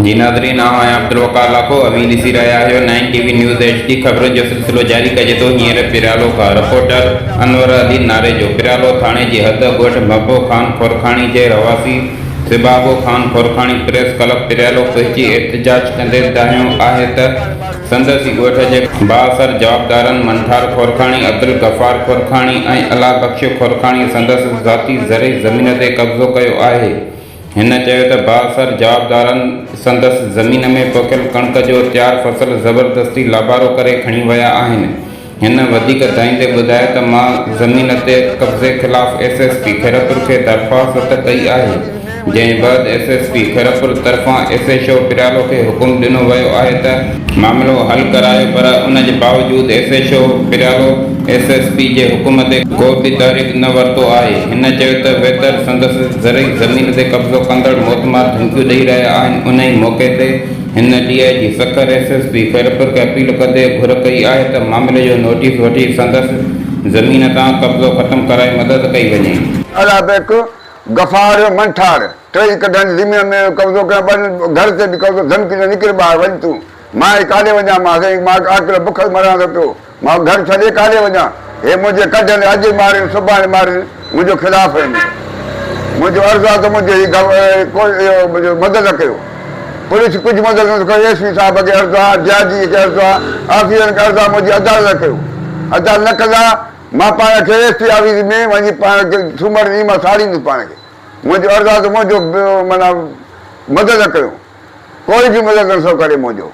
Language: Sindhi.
جي ناظرين آئون آهيان عبدالوقار لاکو اوهين ڏسي رهيا آهيو nine T V news H D خبرن جو سلسلو جاري ڪجي ٿو هينئر پريالو کان رپورٽر انور علي ناريجو پريالو ٿاڻي جي حد ڳوٺ محبو خان کورکاڻي جي رهواسي سبابو خان کورکاڻي پريس ڪلب پريالو پهچي احتجاج ڪندي دانهيو آهي ته سندس ئي ڳوٺ جي بااثر جوابدارن منٺار کورکاڻي عبدالغفار کورکاڻي ۽ الله بخش کورکاڻي سندس ذاتي زرعي زمين تي قبضو ڪيو آهي. هن چيو ته بااثر جوابدارن سندس زمين ۾ پوکيل ڪڻڪ جو تيار فصل زبردستي لابارو ڪري کڻي ويا آهن. هن وڌيڪ دانهيندي ٻڌايو ته مان زمين تي قبضي خلاف ايس ايس پي خيرپور کي درخواست ڪئي آهي، جنهن بعد ايس ايس پي خيرپور طرفان ايس ايڇ او پريالو کي حڪم ڏنو ويو آهي ته معاملو حل ڪرايو پر ان جي باوجود S H O Parialo S S P جي حڪم تي ڪو به تحريڪ نه ورتو آهي. هن چيو ته ويتر سندس زرعي زمين تي قبضو ڪندڙ موتمار ڌمڪيون ڏئي رهيا آهن انهي موقعي تي هن D I G Sukkur S S P Khairpur کي اپيل ڪندي گهر ڪئي آهي ته معاملي جو نوٽيس وٺي سندس زمين تان قبضو ختم ڪرائي مدد ڪئي وڃي. الله بيڪ، غفار، منٺار ٽئي ڪڍن زمين ۾ قبضو ڪيان پنهنجي گهر تي به قبضو ڌمڪي ڏين نڪر ٻاهر وڃ تون مان هي ڪاڏي وڃان مان سائين مان اڪيلو بک مران ٿو پيو مان گهر ڇڏي ڪاڏي وڃان؟ هي منهنجي ڪڍ ۾ اڄ مارين سڀاڻي مارين منهنجو خلاف آهن. منهنجو عرض آهي ته منهنجي هي اهو منهنجو مدد ڪيو. پوليس ڪجهه مدد نٿو ڪري ايس پي صاحب کي عرض آهي، ڊي I جي کي عرض آهي، آفيسرن کي عرض آهي منهنجي عدالت ڪيو. عدالت نه ڪندا مان پاڻ کي ايس پي آفيس ۾ وڃي پاڻ کي سومر ڏينهن مان ساڙيندس پاڻ کي. منهنجو عرض آهي ته منهنجو معنيٰ مدد ڪيو. ڪوئي به مدد نٿو ڪري منهنجو.